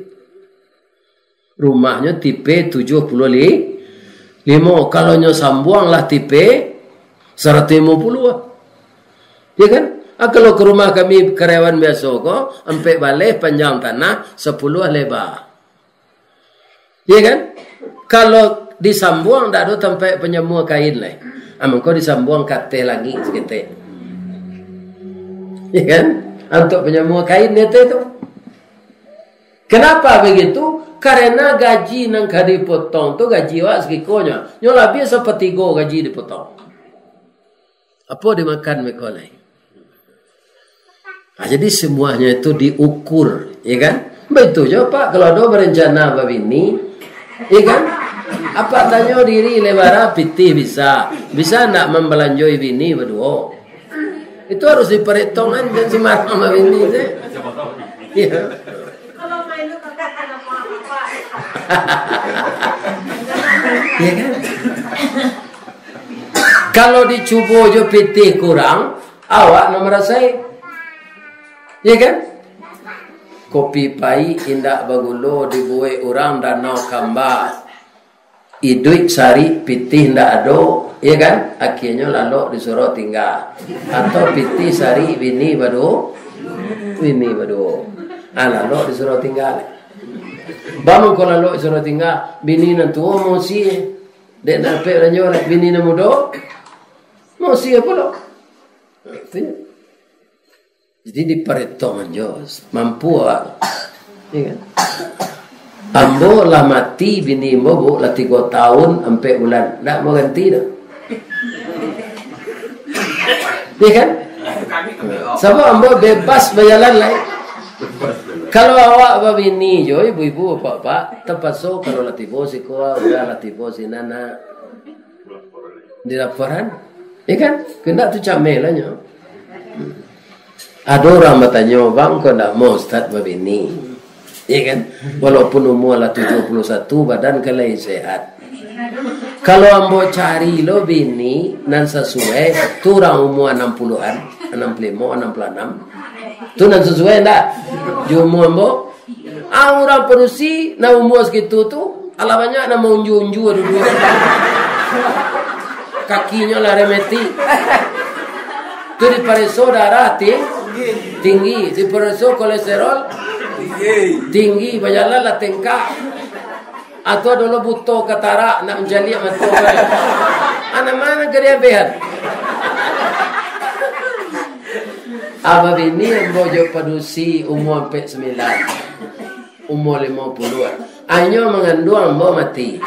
Rumahnyo tipe tujuah puluah li-, limo. Kalau nyo sambuang lah tipe saratuih limo puluah. Ya kan? Ah, kalau ka rumah kami karyawan biaso ko, ampek baleh panjang tanah, sapuluah leba. Ya kan? Kalau disambuang, ndak ado tampek panyamua kain lai. Ah, mangko disambuang ka ateh langik saketek. Ya kan? Untuk panyamua kain di ateh tu. Kenapa begitu? Karena gaji nan ka dipotong tu gaji awak sakikonyo. Nyo labiah sapatigo gaji dipotong. Apo dimakan beko lai? Ah, jadi semuanya itu diukur, ya kan? Baitu jo, Pak, kalau ado berencana babini, ya kan? Apak tanyo diri lai bara pitih bisa. Bisa ndak mambalanjoi bini baduo? Itu harus diperhitungkan, jan sembarang babini tu. Ya. Ya kan? Kalau dicubo jo pitih kurang, awak nan marasai. Ya kan? Kopi paik indak bagulo dibuek urang Danau Kamba. Iduik sarik pitih ndak ado, ya kan? Akhianyo lalok disuruah tingga. Atau pitih sarik bini baduo, bini baduo. Ah, lalok disuruah tingga. Baa mangko lalok disuruah tingga, bini nan tuo maosi. Dek dapek balanjo, bini nan mudo maosi pulo. Itu nyo. Jadi diparhitungkan jo, mampu awak. Iya kan? Ambo lah mati, bini ambo, Bu, lah tigo tahun ampek bulan. Ndak mau ganti tu. Iya kan? Sabab ambo bebas bajalan lai. Kalau awak babini jo ibu-ibu, bapak-bapak, tapaso kalau lah tibo siko, udah lah tibo sinan, nak. Di laporan. Iya kan? Kandak tu cameh lah nyo. Ado urang batanyo, "Bang, kok ndak mau Ustaz babini?" Iya kan? Walaupun umua lah tujuah puluah satu, badan kan lai sehat. Kalau ambo cari lo bini nan sasuai, tu urang umua anam puluhan, anam puluah limo, anam puluah anam. Tu nan sasuai ndak? Jo umua ambo, Ah, urang padusi, nan umua sakitu tu, alah banyak nan maunjua-unjua duduak. Kakinyo lah rematik. Tu dipareso darah ting-, tinggi, dipareso kolesterol tinggi, bajalan lah tengkak. Atau dulu buto katarak, nak mancaliak mato. Anak mana ka diabehan? Abah bini ambo jo padusi umua ampek sambilan. Umur lima puluh. Inyo manganduang, ambo mati.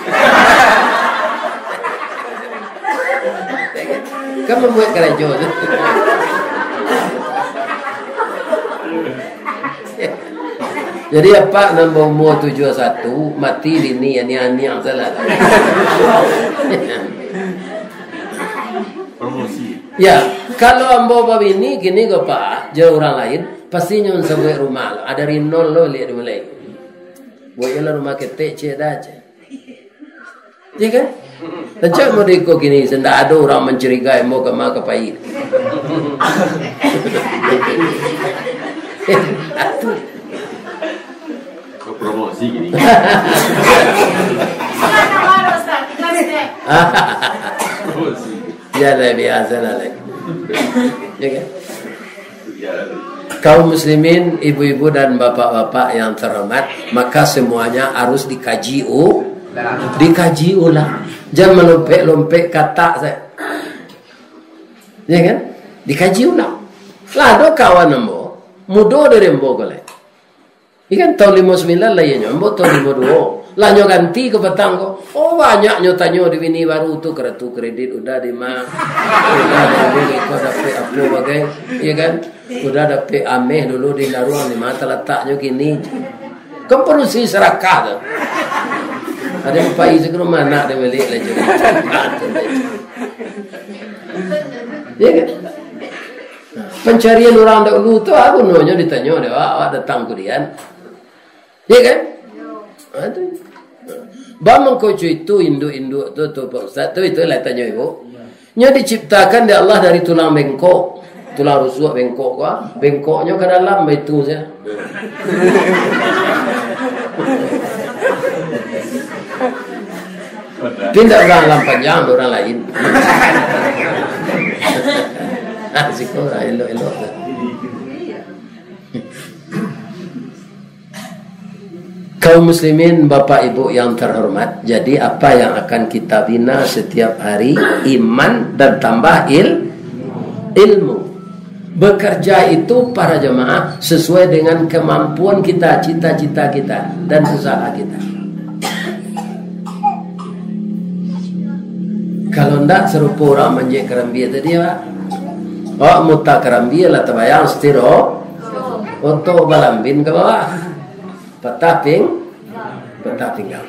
Kan mambuek karajo tu. Jadi, apak nan baumur tujuah satu, mati dini, aniang-aniang salah. Promosi. Ya, kalau ambo babini kini ko, Pak, jo urang lain, pasti nyo mansabuik rumah lo. Ado dari nol lo, liek dimulai. Buek lah rumah ketek, cek dah, cek. Ya kan? Rancak mode ko kini, indak ado urang mancurigai ambo ka ma ka pai. Promosi kini. Promosi. Bialah, biasalah, lai. Ya kan? Kaum muslimin, ibu-ibu dan bapak-bapak yang terhormat, maka semuanya harus dikaji u-, dikaji ulang. Jan malompek-lompek katak sajo. Ya kan? Dikaji ulang. Lah ado kawan ambo, mudo dari ambo ko lai. Ikan tahun limo sambilan lah ianyo, ambo tahun limo duo. Lah nyo ganti ka patang ko. Oh, banyak nyo tanyo di bini baru tu, kartu kredit udah di ma. Udah dulu iko dapek apo bagai, iya kan? Udah dapek ameh dulu di Naruang, di ma talataknyo kini. Kan padusi sarakah tu. Ado nan pai se ka rumah anak den baliak lai. Ya kan? Pancarian urang dahulu tu, ah, gunonyo ditanyo dek awak, awak datang kudian. Ya kan? Ah, tu. Ba mangko cuitu induak-induak tu, tu, Pak Ustaz, tu, itu lah tanyo ibu. Nyo diciptakan dek Allah dari tulang bengkok. Tulang rusuk bengkok ko, ah. Bengkoknyo ka dalam, baitu sajo. Tapi indak urang alam panjang, urang lain. Ah, siko urang elok-elok tu. Kaum muslimin, bapak ibu yang terhormat, jadi apa yang akan kita bina setiap hari? Iman dan tambah il-, ilmu. Bekerja itu, para jemaah, sesuai dengan kemampuan kita, cita-cita kita, dan usaha kita. Kalau ndak, sarupo urang manjek karambia tadi, Pak. Awak muta karambia lah tabayang setir o-, oto balambin ka bawah. Patah ping-, patah pinggang.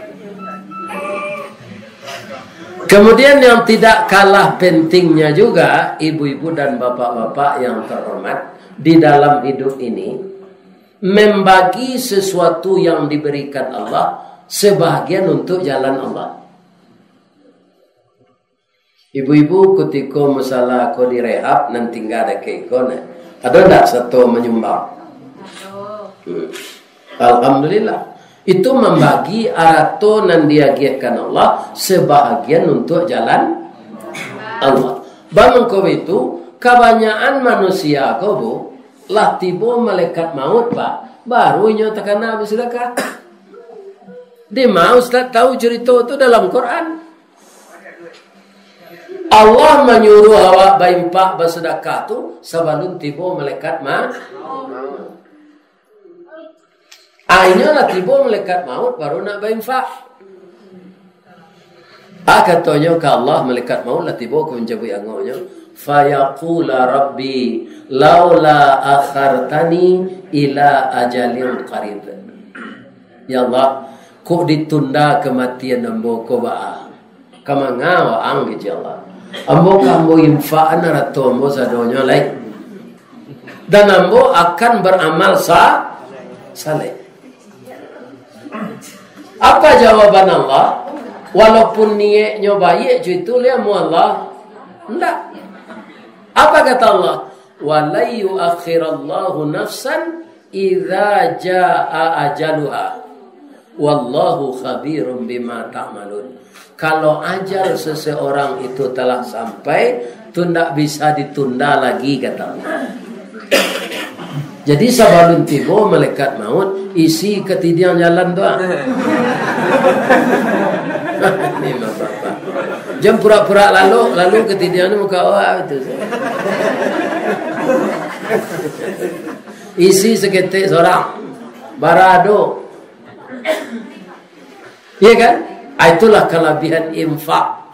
Kemudian yang tidak kalah pentingnya juga, ibu-ibu dan bapak-bapak yang terhormat, di dalam hidup ini, membagi sesuatu yang diberikan Allah sebahagian untuk jalan Allah. Ibu-ibu, kutiko musala ko direhab, nan tingga dakek iko, nah. Ado ndak sato manyumbang? Hmm. Alhamdulillah. Itu mambagi arato nan diagiahkan Allah sabahagian untuak jalan Allah. Ba mangko itu, kabanyakan manusia ko, Bu, lah tibo malaikat maut, Pak, baru inyo takana basadakah. Dima Ustaz tahu carito tu? Dalam Quran. Allah manyuruah awak bainfak, basadakah tu sabalun tibo malaikat ma-, ah, inyo lah tibo malaikat maut, baru nak bainfak. Ah, katonyo ka Allah, malaikat maut lah tibo ka mancabuik angoknyo. Fayaqula Rabbi, laula akhartani ila ajalin qarib. Ya Allah, kok ditunda kematian ambo ko baa? Ka manga waang, kecek Allah. Ambo ka ambo infakan arato ambo sadonyo lai. Dan ambo akan baramal sa-, saleh. Apa jawaban Allah? Walaupun niaiknyo baiak, cuitu lai amuah Allah? Ndak. Apa kata Allah? "Wa lan yuakhirallahu nafsan idza jaa ajaluha. Wallahu khabirum bima ta'malun." Kalau ajal seseorang itu telah sampai, tu ndak bisa ditunda lagi, kata Allah. Jadi, sabalun tibo malaikat maut, isi katidiang jalan tu, ah. Ni bapak-bapak. Jan pura-pura lalok, lalu katidiang ni muka awak tu. Isi saketek sorang. Barado. Iya kan? Ah, itulah kalabihan infak.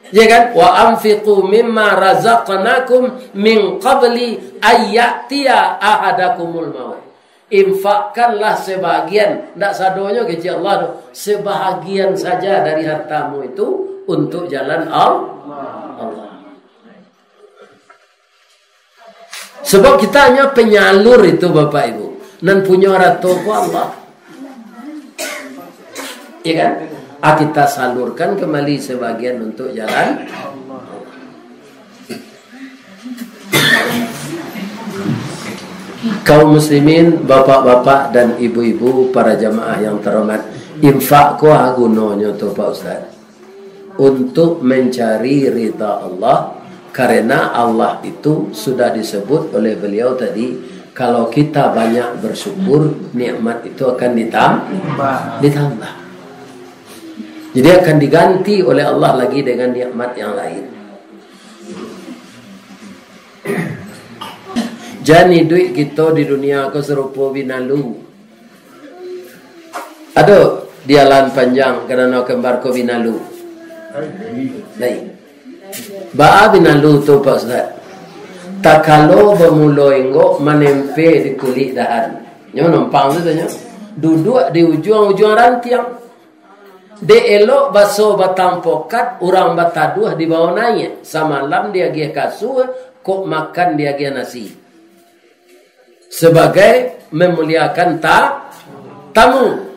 Iya kan? "Wa anfiqu mimma razaqnakum min qabli ay ya'tiya ahadakumul maut." Infakkanlah sebahagian, ndak sadonyo, kecek Allah tu, sebahagian saja dari hartamu itu untuk jalan Al-, Allah. Sebab kita hanya penyalur itu, Bapak Ibu. Nan punyo arato ko Allah. Ya kan? Ah, kita salurkan kembali sebagian untuk jalan. Kaum muslimin, bapak-bapak dan ibu-ibu, para jamaah yang terhormat, infak ko ah gunonyo tu, Pak Ustaz, untuk mencari ridha Allah, karena Allah itu sudah disebut oleh beliau tadi, kalau kita banyak bersyukur, nikmat itu akan ditam-, ditambah. Jadi akan diganti oleh Allah lagi dengan nikmat yang lain. Jan iduik kito di dunia ko sarupo binalu. Ado di Alan Panjang, ka Danau Kembar ko binalu. Lai. Baa binalu tu, Pak Ustaz? Takalo bamulo inggok manempe di kulik dahan. Nyo manumpang tu, tu nyo. Duduak di ujuang-ujuang rantiang. Dek elok baso batang pokat, urang bataduah dibawo naiak. Samalam diagiah kasua, kok makan diagiah nasi. Sabagai memuliakan ta-, tamu.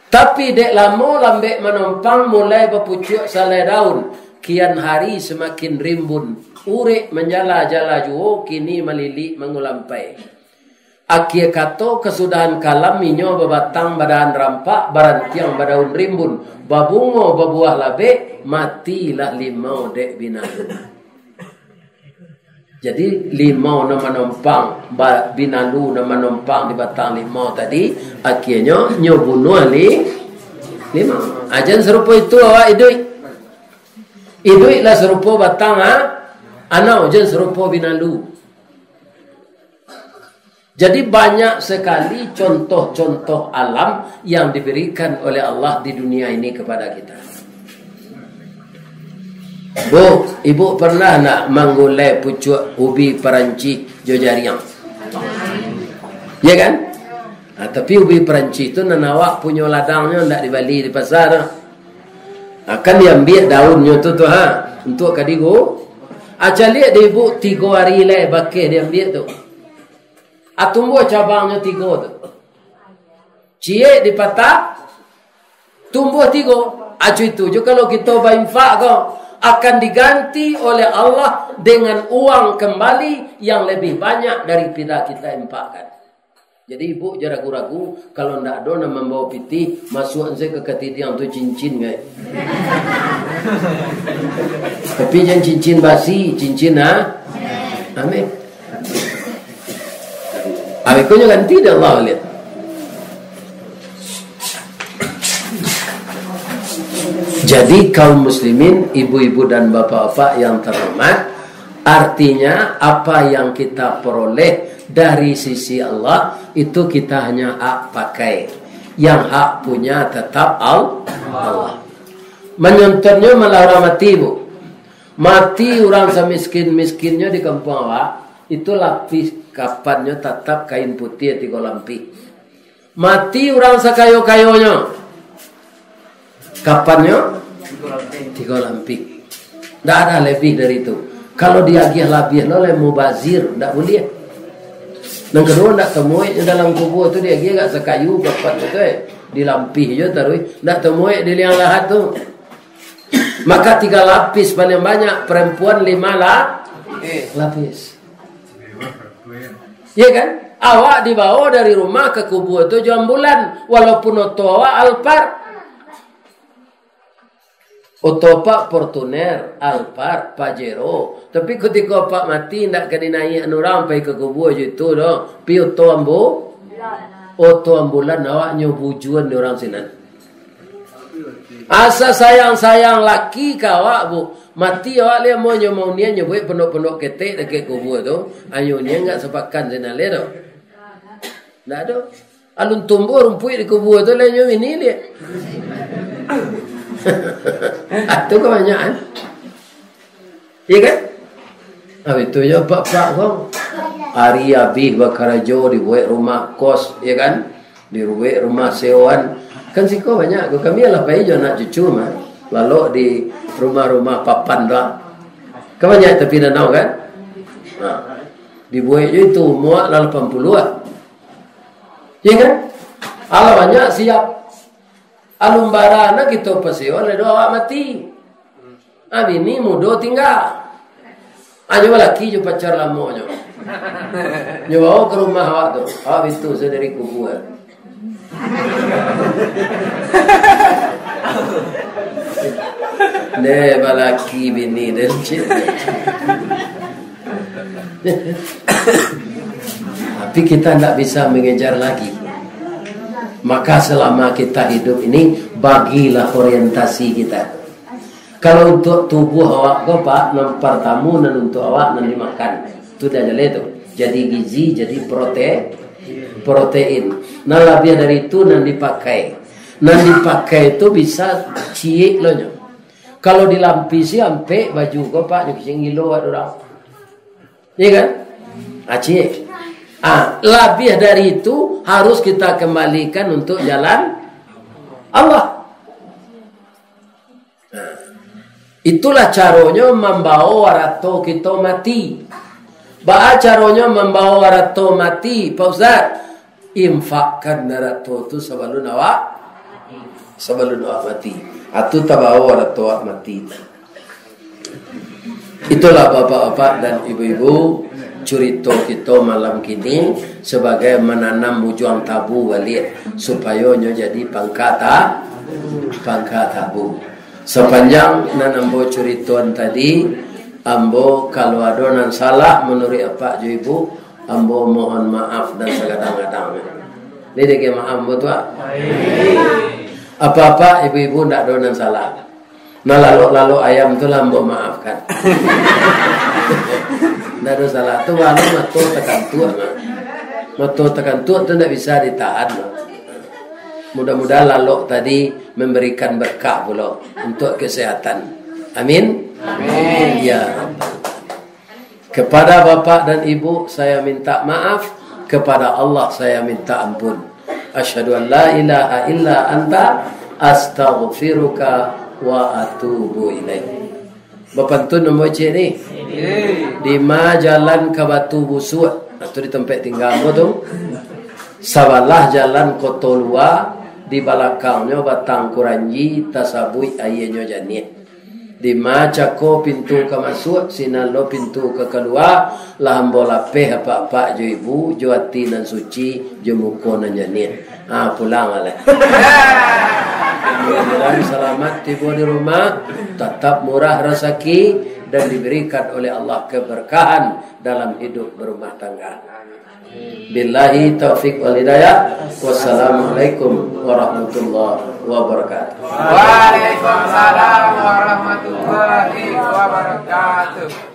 Tapi dek lamo lambek manompang, mulai bapucuak salai daun. Kian hari samakin rimbun. Urek manjala-jala juo, kini malilik mangulampai. Akia kato kasudahan kalam, inyo babatang badahan rampak, barantiang badaun rimbun, babungo babuah labek, matilah limau dek binalu. Jadi, limau nan manompang, ba-, binalu nan manompang di batang limau tadi, akianyo nyo bunuah li-, limau. Ah, jan sarupo itu awak iduik. Iduiklah sarupo batang, ah, anau, jan sarupo binalu. Jadi, banyak sekali contoh-contoh alam yang diberikan oleh Allah di dunia ini kepada kita. Bu, ibu pernah ndak manggulai pucuak ubi parancih jo jariang? Ya kan? Ha, tapi ubi parancih tu nan awak punyo ladangnyo, ndak dibali di pasar. Ha, kan diambiak daunnyo tu, tu, ha, untuak ka digu-, ha, caliak dek ibu, tigo ari lai bakeh diambiak tu. Ha, tumbuah cabangnyo tigo tu. Ciek dipatah, tumbuah tigo. Ha, itu jo kalau kito bainfak ko, akan diganti oleh Allah dengan uang kembali yang lebih banyak daripada kita infakkan. Jadi, ibu jan ragu-ragu, kalau ndak ado nan mambawa pitih, masuakan sajo ka katidiang tu cincin, ngai. Tapi jan cincin basi, cincin, ha? Amin. Amin. Ko nyo ganti dek Allah, liek. Jadi, kaum muslimin, ibu-ibu dan bapak-bapak yang terhormat, artinya, apa yang kita peroleh dari sisi Allah, itu kita hanya hak pakai. Yang hak punya tetap Al-, Allah. Manyontonnyo malah urang mati, Bu. Mati urang samiskin-miskinnyo di kampuang awak, itu lapih kapannyo tatap kain putiah tigo lapih. Mati urang sakayo-kayonyo, kapannyo tigo lapih. Ndak ado labiah dari itu. Kalau diagiah labiah lo, lai mubazir, ndak buliah. Nan kaduo, ndak tamuek dalam kubua tu diagiah agak sakayu kapan tu, eh. Dilampih jo taruih, ndak tamuek di liang lahat tu. Maka tiga lapis paling banyak, perempuan lima la-, lapis. Iya kan? Awak dibawa dari rumah ke kubur tu jo ambulan, walaupun oto awak Alphard. Oto apak Fortuner, Alphard, Pajero. Tapi kutiko apak mati, ndak ka dinaiakan urang pai ka kubur jo itu doh. Pi oto ambu-, oto ambulan awak nyo bujuan di urang sinan. Asa sayang-sayang laki ka awak, Bu. Mati awak lai, amuah nyo maunian nyo buek pondok-pondok ketek dakek kubur tu. Ayo nian agak sapakan sinan lai tu. Ndak ado. Alun tumbuah rumpuik di kubur tu lai nyo bini liak. Ah, tu kabanyakan. Iya kan? Habis tu jo pak-pak ko. Ari abih bakarajo, dibuek rumah kos, iya kan? Dibuek rumah sewaan. Kan siko banyak ko. Kami alah pai jo anak cucu mah. Lalok di rumah-rumah papan tu. Kan banyak tapi danau kan? Nah, dibuek jo itu, umua lah lapan puluah. Iya kan? Alah banyak siap. Alun bara nak kito pasewa, lai doh awak mati. Ah, bini mudo tingga. Ah, nyo balaki jo pacar lamonyo. Nyo bawa ka rumah awak tu. Awak bitu sadari kubua. Neh, balaki bini den cik. Tapi kita ndak bisa mengejar lagi. Maka selama kita hidup ini, bagilah orientasi kita. Kalau untuk tubuh awak ko, Pak, nan partamo nan untuk awak nan dimakan. Tu dah jaleh tu. Jadi gizi, jadi prote-, protein. Nan labiah dari itu nan dipakai. Nan dipakai tu bisa ciek lo nyo. Kalau dilampisi ampek baju ko, Pak, nyo kisiang gilo awak urang. Iya kan? Acik. Ah, labiah dari itu harus kita kembalikan untuk jalan Allah. Itulah caronyo mambawo arato kito mati. Baa caronyo mambawo arato mati, Pak Ustaz? Infakkan arato tu sabalun awak, sabalun awak mati. Atu tabawo arato awak mati. Itulah bapak-bapak dan ibu-ibu, curito kito malam kini sabagai mananam bujuang tabu baliak, supayo nyo jadi pangka ta-, pangka tabu. Sapanjang nan ambo curitoan tadi, ambo kalau ado nan salah manuruik apak jo ibu, ambo mohon maaf dan sagadang-gadang. Ni dek maaf ambo tu, ah. Apak-apak, ibu-ibu, ndak ado nan salah. Nah, lalok-lalok ayam tu lah ambo maafkan. Ndak ado salah. Tu baru mato takantuak, mah. Mato takantuak tu ndak bisa ditahan, mah. Mudah-mudahan lalok tadi memberikan berkah pulo untuk kesehatan. Amin. Amin. Ya Rabbal. Kepada bapak dan ibu, saya minta maaf. Kepada Allah, saya minta ampun. Asyhadu an la ilaha illa anta, astaghfiruka wa atubu ilaik. Bapantun ambo ciek ni. Dima jalan ka Batu Busuak, nah, tu di tampek tingga ambo tu. Sabalah jalan Koto Lua, di balakangnyo Batang Kuranji, tasabuik aianyo janiah. Dima cako pintu ka masuak, sinan lo pintu ka kalua, lah ambo lapeh apak-apak jo ibu, jo ati nan suci, jo muko nan janiah. Ha, pulang lah. Mudah-mudahan salamat tibo di rumah, tatap murah rasaki, dan diberikan oleh Allah keberkahan dalam hidup berumah tangga. Billahi taufik wal hidayah. Wassalamualaikum warahmatullahi wabarakatuh. Waalaikumsalam warahmatullahi wabarakatuh.